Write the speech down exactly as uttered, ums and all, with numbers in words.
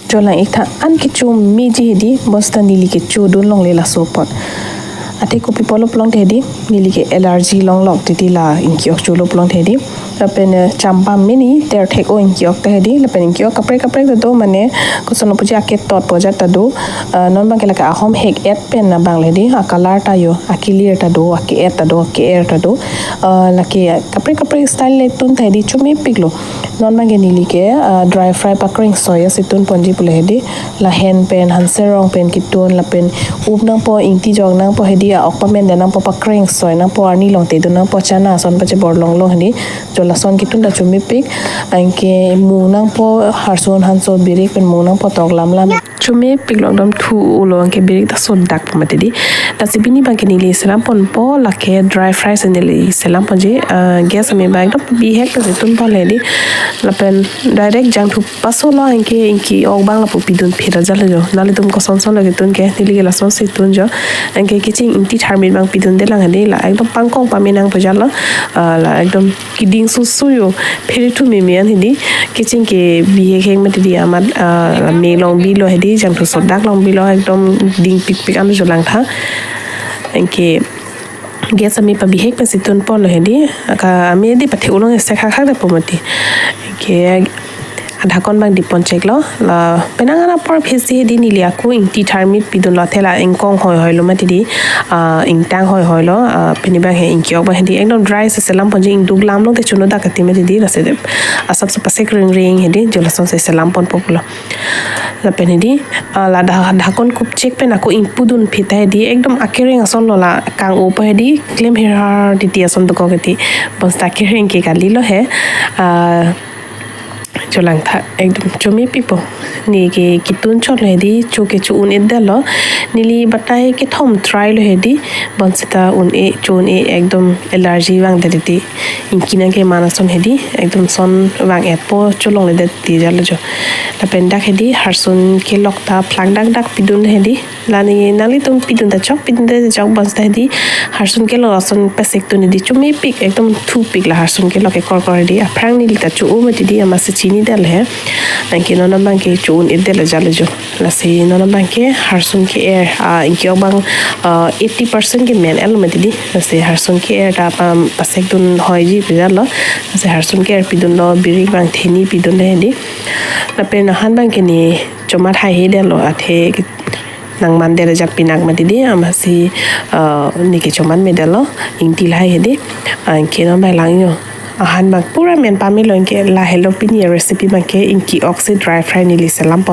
Cholang-iktha, an kecho meji hedi, bonseta neli kecho dun longle laso apot. Athe kopi pulo pulote hedi, neli ke allergy longlok titi la ingki-ok cholo pulote hedi. Lapen, eh, champam mini terthek-o ingki-ok ta hedi, lapen ingki-ok kaprek kaprek ta do, mane koson puji aketot po ajat ta do. Ah, non abang ke lake ahom hek-et pen abang le hedi, a-color ta jo, akilir ta do, ake-et ta do, ake-er ta do. Ah, lake kaprek kaprek style le tun ta hedi, chomepiklo. Non abang ke neli ke, ah, dry fry pakreng soi asi tun ponji pule hedi, lahen pen, hanserong pen ketun, lapen up nangpo, ingti jok nangpo hedi, a-ok pamende nangpo, pakreng soi nangpo, arni longte dun nangpo, chana ason pachebor longlong hedi, jo lason ketun ta chomepik. Anke mung nangpo, harsun hanso birik pen mung nangpo, tok lam lam. Chomepiklo, ekdom thu-olo, anke birik ta sodak mati di. Lasi pini abang ke neli selam ponpo, lake dry fry si neli selam ponji, ah, gas ame abang ekdom bihek ta si tun ponle di. Lapen direct jangthu pasolo, anke ingki-ok abang lapu pidun phit ajatlo jo. Nanglitum koson son lo ketun ke, neli ke lason si tun jo. Anke keching ingti tharmit abang pidunde lang hedi, la ekdom pangkong pame nangpo ajatlo. Ah, la ekdom keding susu jo, phere thu meme an hedi, keching ke bihek hek mati di amat, ah, me longbilo hedi, jangthu sodak longbilo, ekdom dingpikpik an cholangtha. Anke gas ame pabihek pensi tun ponlo hedi, ka ame di pathe ulong ese khak khak de po mati. Anke adhakon abang dipon cheklo, la penang an apor phesi hedi neli ako ingti tharmit pidunlo, athe la ingkong hoi hoilo mati di, ah, ingtang hoi hoilo, ah, pini abang he ingki-ok abang hedi ekdom dry si selam ponji, ingduk lam longte chonodak kati mati di, lasi de asap sap pasek ring ring hedi, jo lason si selam ponpo pulo. Lapen hedi, ah, la dah-, dhakon kup chek pen ako ingpudun phit ta hedi, ekdom akereng asonlo, la kang-opo hedi, klem hirhar titi ason dokok kati, bonseta kereng ke kalilo he, ah, cholangtha, ekdom chomepikpo. Ne ke ketun chotlo hedi, cho ke cho un-edetlo. Neli batai kethom try lo hedi, bonseta un-e, cho un-e, ekdom allergy vangdet titi. Ingki nang ke man ason hedi, ekdom son vang-etpo, cholongledet titi ajatlo jo. Lapen dak hedi, harsun kelok ta phlak dak dak pidun hedi. Lani nanglitum pidun ta chok, pidunde ta chok, bonseta hedi harsun kelok ason pasek tun hedi, chomepik, ekdom thupik la harsun kelok ke korkor hedi. Aphrang neli ta cho-o mati di, amatsi chinidetlo he. Anke non abang ke cho un-edetlo ajatlo jo. Lasi non abang ke harsun ke-er, ah, ingki-ok abang, ah, eighty percent ke men-etlo mati di. Lasi harsun ke-er ta pa, pasek tun hoiji pu ajatlo. Lasi harsun ke-er pidunlo, birik abang theni pidunlo hedi. Lapen ahan abang ke ne chomat haihedetlo, athe nangmandet ajat pinak mati di, amatsi, ah, ne ke chomat medetlo, ingti lahai hedi. Anke non abang lang jo. Ahan abang pura men pamelo, anke lahelo pini recipe abang ke, ingki-ok si dry fry neli selam pon.